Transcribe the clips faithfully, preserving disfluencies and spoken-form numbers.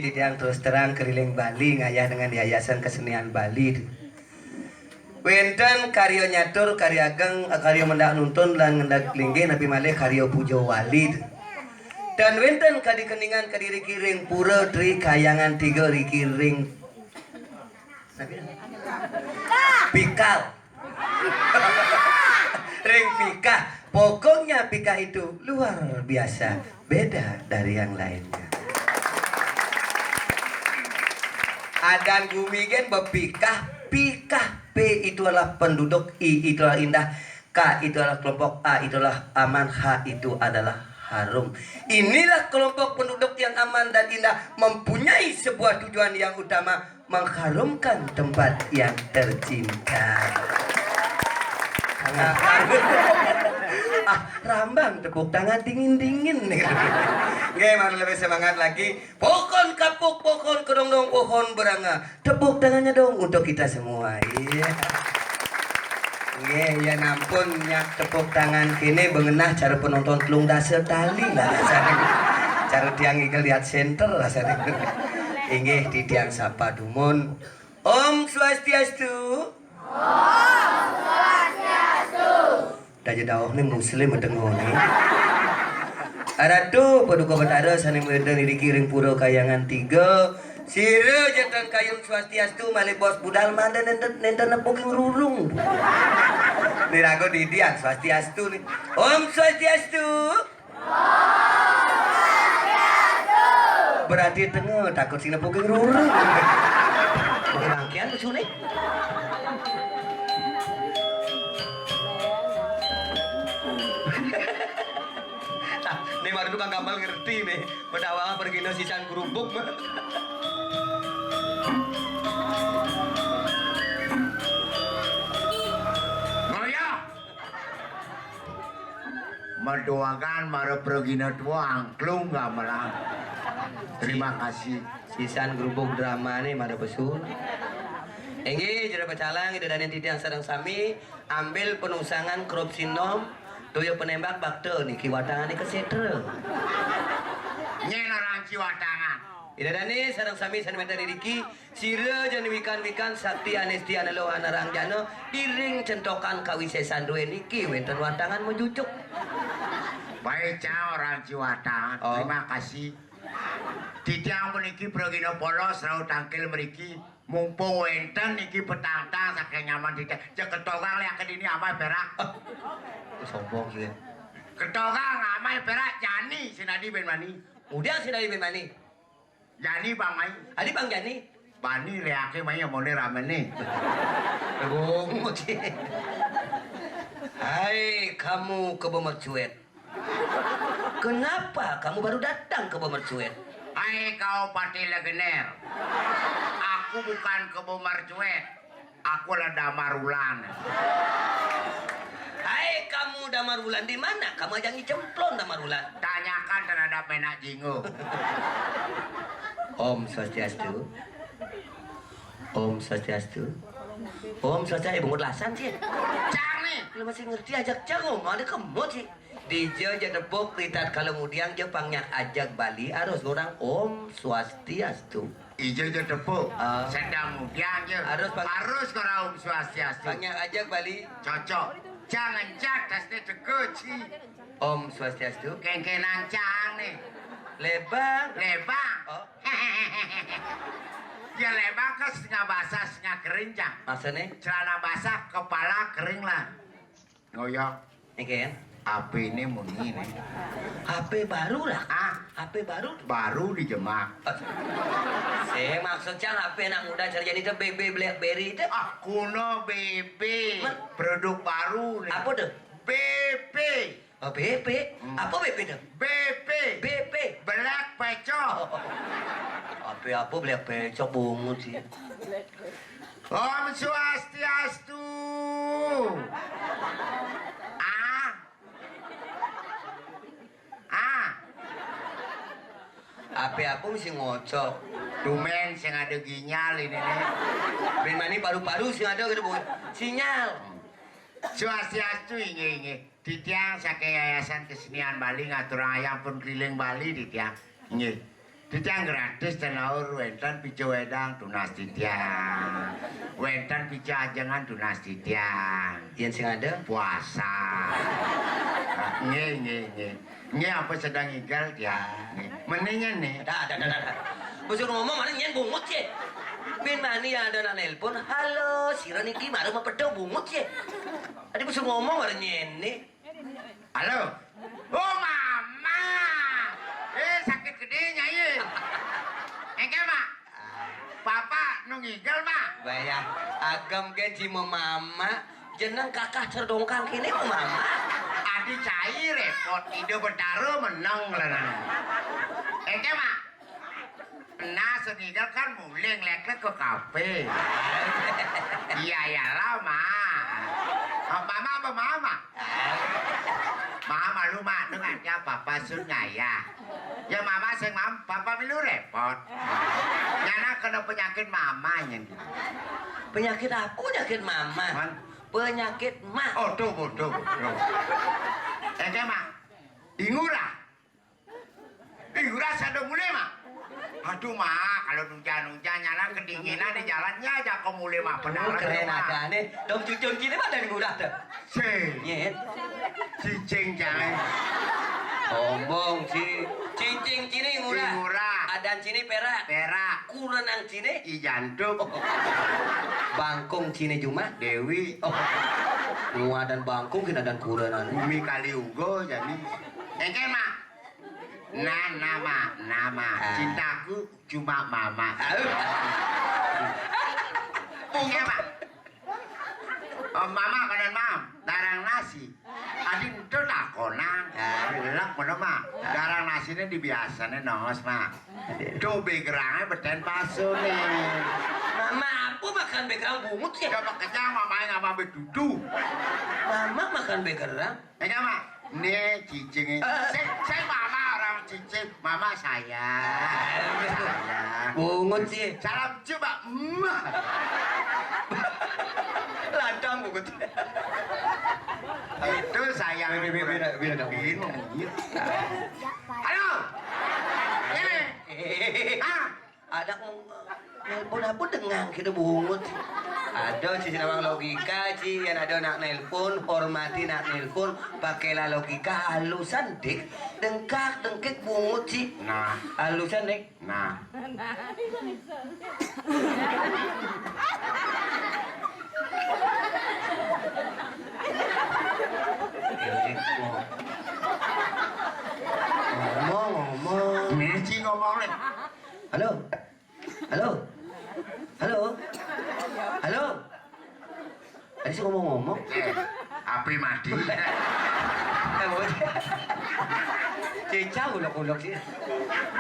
Titiang terus terang keliling Bali ngayah dengan Yayasan Kesenian Bali. Wénten karya nyatur, karya ageng, karya mendak nuntun lan ngendak linggih, napi malih karya puja wali. Dan wénten kadi keningan kadi riki ring Pura Tri Kahyangan Tiga riki ring Pikal. Ring Pikah. Pokoknya Pikah itu luar biasa, beda dari yang lainnya. Adan gumi gén bepikah, pikah. P itu adalah penduduk, I itu adalah indah, K itu adalah kelompok, A itu adalah aman, H itu adalah harum. Inilah kelompok penduduk yang aman dan indah, mempunyai sebuah tujuan yang utama, mengharumkan tempat yang tercinta. Sangat harum. Ah, rambang tepuk tangan dingin-dingin. Nggih, mari lebih semangat lagi. Pohon kapuk, pohon kedondong, pohon beranga. Tepuk tangannya dong untuk kita semua. Iya. Nggih, ya ampun, nyak tepuk tangan kéné bengenah cara penonton telung dasa tali lah rasanya. Cara tiang igel lihat center rasanya. Inggih, titiang sapa dumun. Om Swastiastu. Om Swastiastu. Daja dauhné muslim adengoné. Aratu Paduka Batara sané wénten iriki ring Pura Kahyangan Tiga. Sira ja tan kayun swastiastu malih bos budal mangda nénten, nénten nepukin rurung. Niraga didian swastiastu né. Om Swastiastu. Berarti tengah takut sing nepukin rurung. Bangkian pesuné. Né baru tukang gambal ngerti né. Pada awal pergi no sisan kerupuk mah. Ngoyah. Maduagan mara pragina tua angklung gamelan. Terima kasih. Sisan grubug drama né mara pesu. Inggih, jero pecalang, Ida dané titiang sareng sami, ambil penungsangan korupsi nom, toya penembak bakta niki watangané ke sétra. Nyén orang ciwatangan. Ida dané sareng sami sané wénten iriki, sira jani wikan-wikan sakti anesti aneluh anarang jana, iring centokan kawisésan dué niki wénten watangan majujuk. Baik, cang orang ciwatangan. Oh. Terima kasih. Titiang puniki pragina polos rauh tangkil mriki. Mumpung wénten niki petangtang saking nyaman titiang. Cek ketogang liak ke dini amai perak. Ah, sombong sih. Ketogang amai perak jani sinadi ben mani. Udah sinadi ben mani. Jani Bang Mai. Adi Bang Jani. Bani leake mai amone ramene. Hai kamu kebo mercuet. Kenapa kamu baru datang kebo mercuet? Hai kau Patih Legener. Aku bukan kebo mercuet. Aku lah Damar Wulan. Hai kamu Damar Wulan, di mana kamu ajang cemplon Damar Wulan? Tanyakan terhadap Menak Jingo. Om Swastiastu. Om Swastiastu. Om Swastiastu. Eh, bungut lasan sih. Cang nih. Lu masih ngerti ajak cang om, ada kemot sih. Dija ja tepuk, ritat kalau mudiang ja pang nyak ajak Bali, harus ngorang Om Swastiastu. Ija ja tepuk. Ah. Sedang mudiang ja. Harus pang- Harus ngorang Om Swastiastu. Pang nyak ajak Bali. Cocok. Jangan jak tasnya teko ci. Om Swastiastu. Kengkenang cang nih. Lebang. Lebang. Oh. Ya lebang kan setengah basah setengah kering cang. Maksudnya? Celana basah kepala kering lah. Ngoyok. Niki ya. H P ini muni nih. H P baru lah. Ah, H P baru. Baru dijemak. Saya maksudnya H P anak muda cara jadi itu B B BlackBerry itu. Ah, kuno B B. Produk baru nih. Apa tuh? B B. Oh, B B. Hmm. Apa B B tuh? B B. B B. Black Peco. Oh, oh, oh. Apa apa Black Peco bungut sih. Om Swastiastu. Ah. Ah. Apa-apa mesti ngocok. Tumen sing ada ginyal ini nih. Ben mani paru-paru sing ada gitu, Bu. Sinyal. Swastiastu, inggih, inggih. Titiang saking Yayasan Kesenian Bali ngaturang ayam pun keliling Bali titiang. Inggih. Titiang gratis, ten laur wénten pica wédang tunas titiang. Wénten pica ajengan tunas titiang. Yén sing ada? Puasa. Nggih, nggih, nggih. Nggih, apa sedang igel ya? Nggih. Mendingan nih. Ada, ada, ada, ada. Busur ngomong mana nyén bungut ya? Bin mani ada nak nelpon, "Halo, sira niki mara mapedha bungut ya?" Tadi busur ngomong mana nyén nih? Halo. Oh, Mama. Eh, sakit gedé, Nyai. Engké, Mak. Papa nu ngigel, Mak. Bayah. Agem ké ji mama. Jeneng kakah cerdongkang kini mama. Adi cai répot, ida betara meneng lenan. Engké, Mak. Nah, sing ngigel kan mulih ngléklék ka kafé. Iya, iyalah, Mak. Mama apa Mama? Mama lu, Mak, dengar ya, Papa sun ngayah. Ya, Mama sing mam, Papa milu répot. Nyana kena penyakit Mama nyén. Penyakit apa penyakit Mama? Man. Penyakit Mak. Oh, tuh, tuh, tuh. Engké, Mak. Ingurah. Ih, udah sadar mulih, Mak. Aduh, Mak, kalau hujan-hujan nyala kedinginan di jalannya aja kok mulih, Mak. Benar, keren Mak. Ada nih. Dong cucun kini mah dari ngurah tuh. Sing. Nyén. Cicing jangan. Ombong ci. Cicing kini ngurah. Ngurah. Adan cini perak. Perak. Kurenang cini. I jantung. Bangkung cini jumah. Dewi. Oh. Nguadan bangkung kina dan kurenan. Bumi kali ugo jadi. Engké, Mak. Nah, nama, nama. Ah. Cintaku cuma Mama. Ah. Oke, Mak. Oh, Mama konon, Mam. Darang nasi. Adi ento takonan. Ah. Lek kono, Mak. Darang nasine dibiasane nongos, Mak. Tuh begerange beten pasune. Mama apa makan begerang bungut ya? Coba kenyang, Mama nggak mau bedudu. Mama makan begerang. Enggak, Mak. Nih, cicingnya. Eh. Saya, saya Mama orang cicing. Mama saya. Eh. Saya. Bungut sih. Salam coba. Emak. Lantang bungut. Itu sayang. Beda, beda, beda, beda. Ini mau bunyi. Halo. Ini. Eh. Ah. Ada ngomong, nelpon apa dengan kita bungut? Ada sih, nawang logika sih, yang ada nak nelpon, hormati nak nelpon, pakailah logika, halusan dik, dengkak dengkik bungut sih. Nah. Halusan dik. Nah. Ngomong, ngomong. Ini sih ngomong nih. Halo. Halo. Halo. Halo. Tadi sih ngomong-ngomong. Eh, api mati. Eh, bocah. Cicak ulok-ulok sih.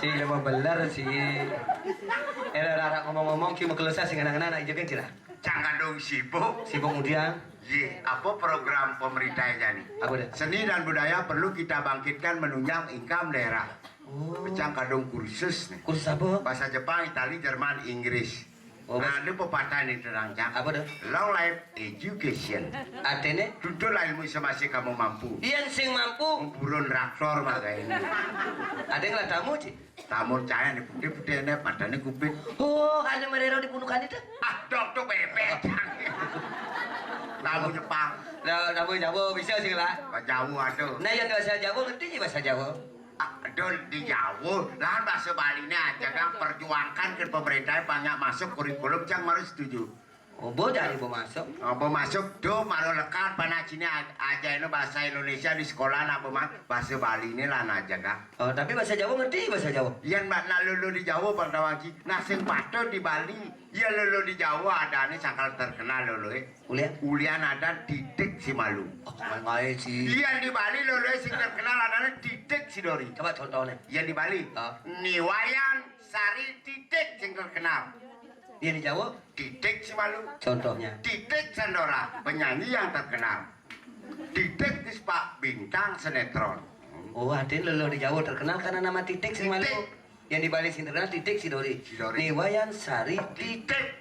Cik, lemah beler sih. Eh, rara ngomong-ngomong, ki makelusa sing anak-anak, anak ijo kan, cila. Cang kadung sibuk. Sibuk kemudian. Ye, apa program pemerintah aja nih? Apa dah? Seni dan budaya perlu kita bangkitkan, menunjang income daerah. Oh. Pecang kadung kursus nih. Kursus apa? Bahasa Jepang, Itali, Jerman, Inggris. Oh, nah, ada pepatah nih, tenang, Cang. Apa tuh? Long life education. Artinya? Tutuplah ilmu semasa kamu mampu. Yang sing mampu. Burun raktor makanya. Ada yang lah tamu, Ci? Tamu cahaya nih, putih-putih nih, matanya kuping. Oh, ada merero di pundukan itu? Ah, dok, tuh bebek. Tamu Jepang. Nah, tamu Jawa bisa sih lah. Jauh aduh. Nah, yang bahasa Jawa ngerti sih bahasa Jawa. Ah, dol di Jawa, lah bahasa Bali ini aja kan perjuangkan ke pemerintah banyak masuk kurikulum, cang harus setuju. Oh, bo dari bo masuk. Apa masuk do maro lekar panacine aja ini bahasa Indonesia di sekolah apa mah bahasa Bali ini lah aja kan. Oh, tapi bahasa Jawa ngerti bahasa Jawa. Yang mbak nak lulu di Jawa pada wajib. Nah, sing patut di Bali. Ya lulu di Jawa adane sangkal terkenal lulu eh. Ulian? Ulian ada titik si malu. Oh, main-main sih. Iya di Bali lulu eh sing terkenal adane titik si dori. Coba contohnya. Iya di Bali. Ah. Niwayan Sari titik sing terkenal. Iya di Jawa? Titik si malu. Contohnya? Titik Sandora, penyanyi yang terkenal. Titik Tispa, bintang sinetron. Oh, ada lulu di Jawa terkenal karena nama titik si malu. Titik. Yang di Bali sing terkenal titik si dori. Si dori. Niwayan Sari titik.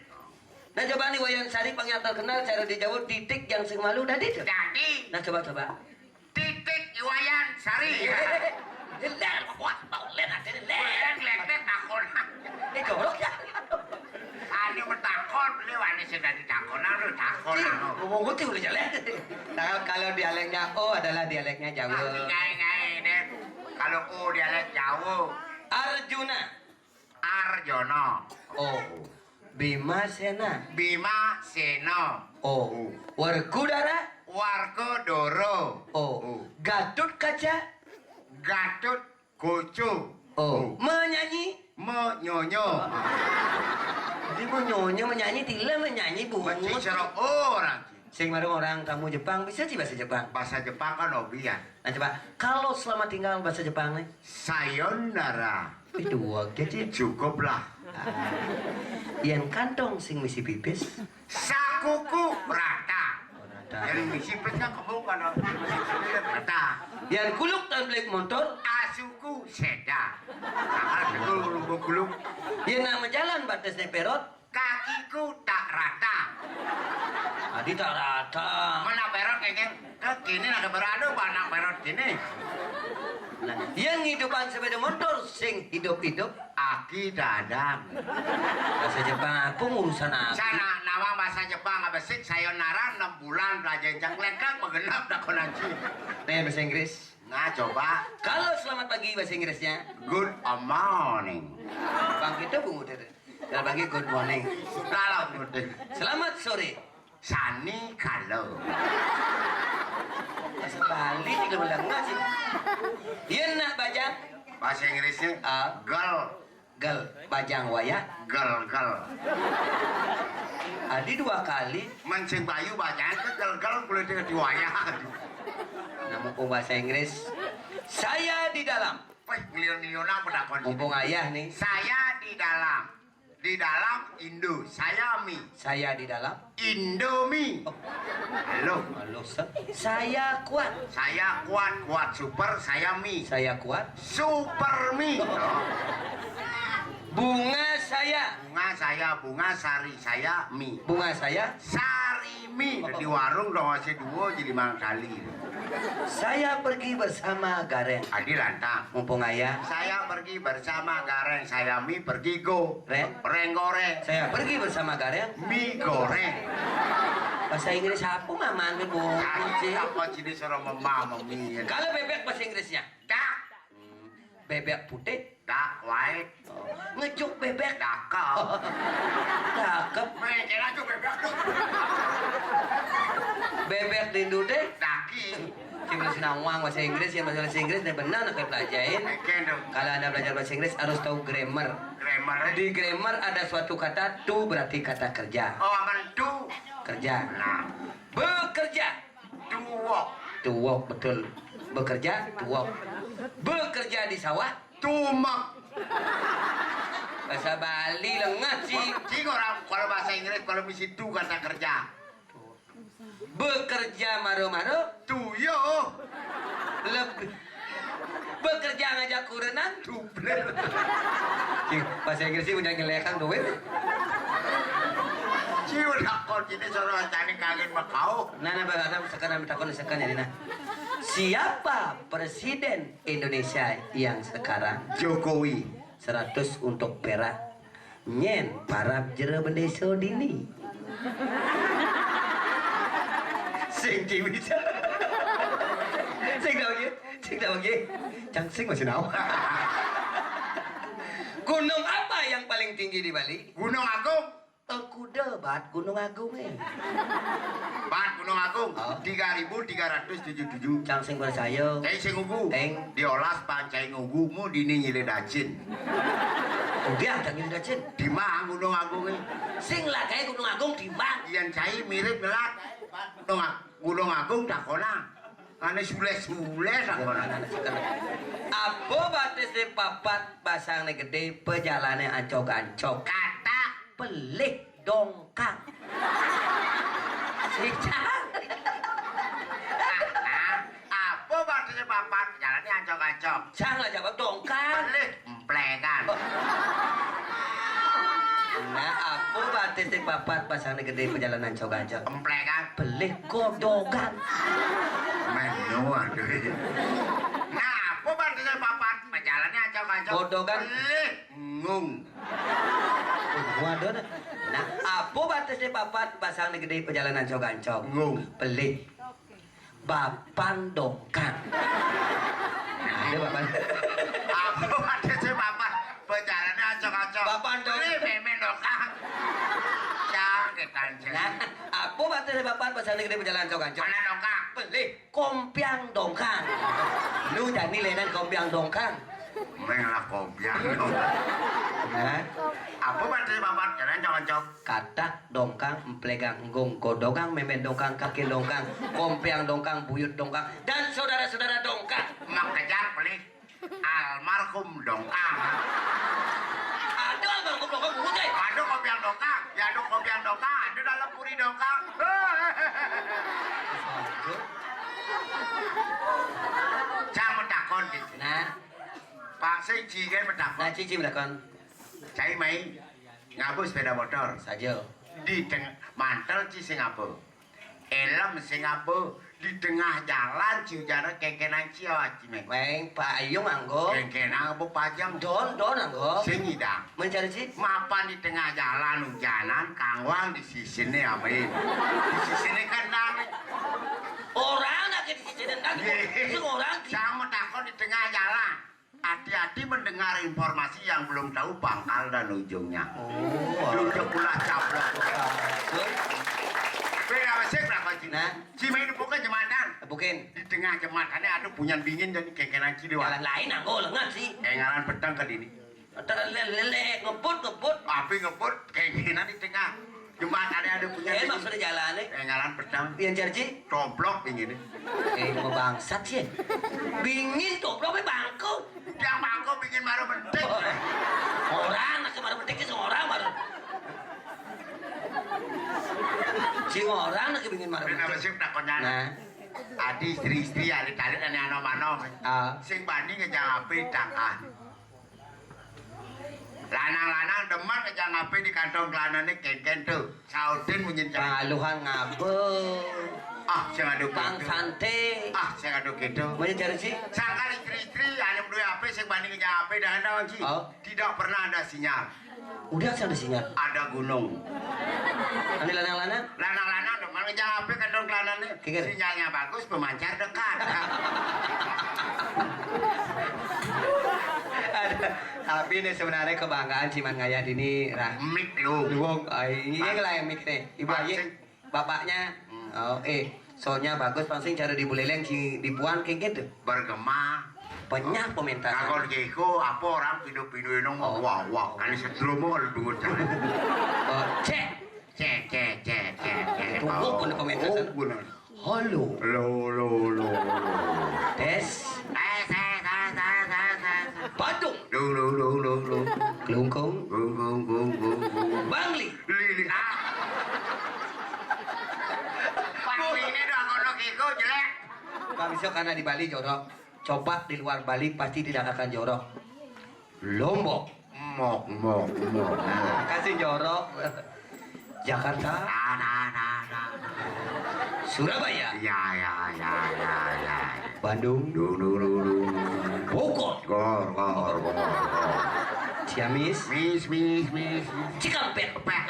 Nah, coba nih Wayan Sari panggil terkenal cara di Jawa titik yang sing malu tadi tuh. Jadi. Nah, coba coba. Titik Iwayan Sari. Ler kuat bau ler ada ler. Ler ler ler. Jorok ya. Ane metakon, beli wani sing dadi takonan, lho, takonan. Ngomong gue udah jelek. Nah, kalau dialeknya O adalah dialeknya Jawa. Nanti kae-kae, Dek. Kalau O dialek Jawa. Arjuna. Arjono. O. Bima Sena. Bima Sena. O. Werkudara. Warkodoro. O. O. Gatut Kaca. Gatut Koco. O. Menyanyi. Menyonyo. Jadi menyonyo, menyanyi, tila menyanyi, bungut. Mesti sero orang. Sing marang orang tamu Jepang, bisa sih bahasa Jepang? Bahasa Jepang kan hobi ya. Nah, coba, kalau selamat tinggal bahasa Jepang nih? Sayonara. Itu aja sih. Cukuplah. Yang kantong sing misi pipis. Sakuku rata. Rata. Yang misi pipis kan kebong kan, rata. Yang kuluk dan beli motor. Asuku seda. Nah, kuluk, kuluk. Yang nama jalan batas neperot. Kakiku tak rata. Tadi tak rata. Mana perot, Kengkeng? Ke kini nak perot, aduh, anak perot kini. Nah, yang hidupan sepeda motor sing hidup-hidup. Aki dadang. Bahasa Jepang aku urusan aku. Sana nama bahasa Jepang apa sih? Sayonara enam bulan belajar cang lekak begenap dah konanci. Nih, bahasa Inggris. Nah, coba. Kalau selamat pagi bahasa Inggrisnya? Good morning. Bang kita bungut itu. Selamat pagi, good morning. Kalau good. Selamat sore. Sani kalau. Bahasa Bali tidak melengah sih. Iya nak bajang. Bahasa Inggrisnya Ah. Girl. Girl, bajang wayah. Girl, girl. Adi dua kali. Mencing bayu bajang ke girl, girl boleh dengan di wayah. Nah, mumpung bahasa Inggris. Saya di dalam. Weh, ngelion-ngelion apa dah kau? Mumpung ayah nih. Saya di dalam. Di dalam Indo, saya mi. Saya di dalam. Indomie. Oh. Halo. Halo, Ustaz. Saya kuat. Saya kuat, kuat super, saya mi. Saya kuat. Super mi. Oh. Bunga saya. Bunga saya, bunga sari saya mi. Bunga saya. Sari mi. Di warung dong masih dua jadi mang kali. Saya pergi bersama Gareng. Adi lantang. Mumpung ayah. Saya pergi bersama Gareng, saya mi pergi go. Re? Reng goreng. Saya pergi bersama Gareng. Mi goreng. Bahasa Inggris apa maman mi bungut sih? Apa jenis orang mama mi? Kalau bebek bahasa Inggrisnya? Dak. Bebek putih? Dak white. Ngejuk bebek? Dakep. Dakep. Mencel aja bebek tuh. Bebek dindu deh? Daki. Cuma sinawang bahasa Inggris, ya bahasa Inggris deh benar nak pelajarin. Kalau anda belajar bahasa Inggris harus tahu grammar. Grammar. Di grammar ada suatu kata to berarti kata kerja. Oh, aman to. Kerja. Nah. Bekerja. To work. To work, betul. Bekerja, to work. Bekerja di sawah. Tumak. Bahasa Bali lengah sih. Cing orang kalau bahasa Inggris kalau misi to kata kerja. Bekerja maro-maro. Tuyo. Lebih. Bekerja ngajak kurenan. Dublin. Cing, bahasa Inggris sih punya nyelekan duit. Cing udah kau jadi seorang cani kangen makau. Nah, nah, bahasa sekarang takon sekarang ini nah. Siapa presiden Indonesia yang sekarang? Jokowi. Seratus untuk perak. Nyen parab jero bendesa dini. Sing kiwi. Sing tau ye. Sing tau ye. Cang sing masih nau. Gunung apa yang paling tinggi di Bali? Gunung Agung. Tengkuda bat Gunung Agung eh. Bat Gunung Agung. Oh. Tiga ribu tiga ratus tujuh tujuh. Cang sing percaya. Teng sing ugu. Teng. Diolas pancai ngugu mu dini nyilih dacin. Udah cang nyilih dacin. Di mana Gunung Agung eh? Sing lah kayak Gunung Agung di mana? Yang cai mirip ngelak. Gunung, Gunung Agung tak kona. Ane sule-sule tak kona. Apa batis di papat basang gede pejalane ancok-ancok. Kata pelih dongkang. Sicang. Nah, apa batisnya papat? Jalannya ancok-ancok. Cang lah jawab dongkang. Pelih emplekan. Nah, apa batis di papat basang gede pejalane ancok-ancok? Emplekan. Pelih godogan. Menu aduh. Nah, apa batisnya papat? Pejalane ancok-ancok. Godogan. Pelih ngung. Waduh. Nah, apa batasnya papat pasang di gede perjalanan ancog-ancog? Ngung. Pelih. Bapan dongkang. Ada bapan. Apa batasnya papat? Perjalanan ancog-ancog. Bapan dong. Pelih, memen dongkang. Cang, ketanjeng. Nah, apa batasnya papat pasang di gede perjalanan ancog-ancog? Mana dongkang? Pelih. Kompiang dongkang. Lu jani lenan kompiang dongkang. Meng lah kompiang dongkang. Nah, apa batasnya papat? Jalan cocok. Katak dongkang, emplegang enggung, godongang, memen dongkang, kaki dongkang, kompiang dongkang, buyut dongkang, dan saudara-saudara dongkang. Mak kejar pelih. Almarhum dongkang. Ada almarhum dongkang, bungut, eh. Ada kompiang dongkang. Ya, ada kompiang dongkang. Ada dalam puri dongkang. Cang metakon gitu. Nah. Pak sing jigen metakon. Nah, cici metakon. Cai mai ngaba sepeda motor. Saja. Di teng-, mantel ci sing ngaba. Helm sing ngaba. Di tengah jalan ci ujana kengkenan ci, ci, Meng. Meng, payung anggo. Kengkenan apa pajang? Don, don anggo. Sing ngidang. Mencari ci? Mapan di tengah jalan ujanan, kangwang di sisine amin. Di sisine kendang. Orang lagi di sisine kendang. Iya. Sing orang di- Sama takon di tengah jalan. Hati-hati mendengar informasi yang belum tahu pangkal dan ujungnya. Oh. Duduk pula caplok. Kowe apa sih berapa sih? Nah. Ci main buka jembatan. Bukan. Di tengah jembatannya ada punyan bingin dan kengkenan ci di. Jalan lain anggo lengan sih. Engalan petang ke dini. Ada lele, ngebut, ngebut. Api ngebut, kengkenan di tengah. Jembatannya ada punyan bingin. Maksudnya jalannya? Engalan petang. Yang jarji? Coplok bingin. Eh, mau bangsat sih. Bingin coploknya bangku. Yang bangku bingin baru bentik. Orang lagi baru bentik sih orang baru. Sing orang lagi bingin baru bentik. Apa sih takonnya? Nah. Adi istri-istri, alit-alit, ane anom-anom. Ah. Sing bani ngejang api, tak ah. Lanang-lanang demen ngejang api di kantong celanane kengken tuh. Sautin munyin celanane. Paluhan ngaba. Ah, sing adu Bang gitu. Sante. Ah, sing adu gitu. Munyin jarji? Sangkal istri-istri, ane duwe api, sing bani ngejang api, dengan dawan ji. Oh. Tidak pernah ada sinyal. Udah sih ada sinyal. Ada gunung. Ane lanang-lanang? Lanang-lanang demen ngejang api kantong celanane. Kikir. Sinyalnya bagus, pemancar dekat. Ada. Tapi ini sebenarnya kebanggaan ciman ngayah dini, Rah. Mik lu. Luwung, ai, ini lah yang mik nih. Ibu Aye, bapaknya. Hmm. Oh, eh, soalnya bagus, pangsing cara di Buleleng, si di Puan kayak gitu. Bergema. Banyak peminta. Kalau gitu, apa orang pindu-pindu ini ngomong, oh. Wah, wah, kali sedromo kalau dungut jalan. Oh, cek. Cek, cek, cek, cek, cek. Tunggu pun peminta. Oh, sana. Benar. Halo. Lo, lo, lo, lo. Tes. Tes, tes, tes, tes, tes, tes. Badung. Lo, lo, lo, lo, lo. Kelungkung. Gung, gung, gung, gung, gung. Bangli. Lili. Ah. Bangli ini dah kono kiko jelek. Bang Iso karena di Bali jorok. Coba di luar Bali pasti tidak akan jorok. Lombok. Mok, mok, mok, mok. Kasih jorok. Jakarta. Nah, nah, nah, nah. Surabaya. Ya, ya, ya, ya, ya. Bandung. Dung, dung, dung, dung. Bogor. Gor, gor, gor, gor. Ciamis. Mis, mis, mis, mis. Cikampek. Peh.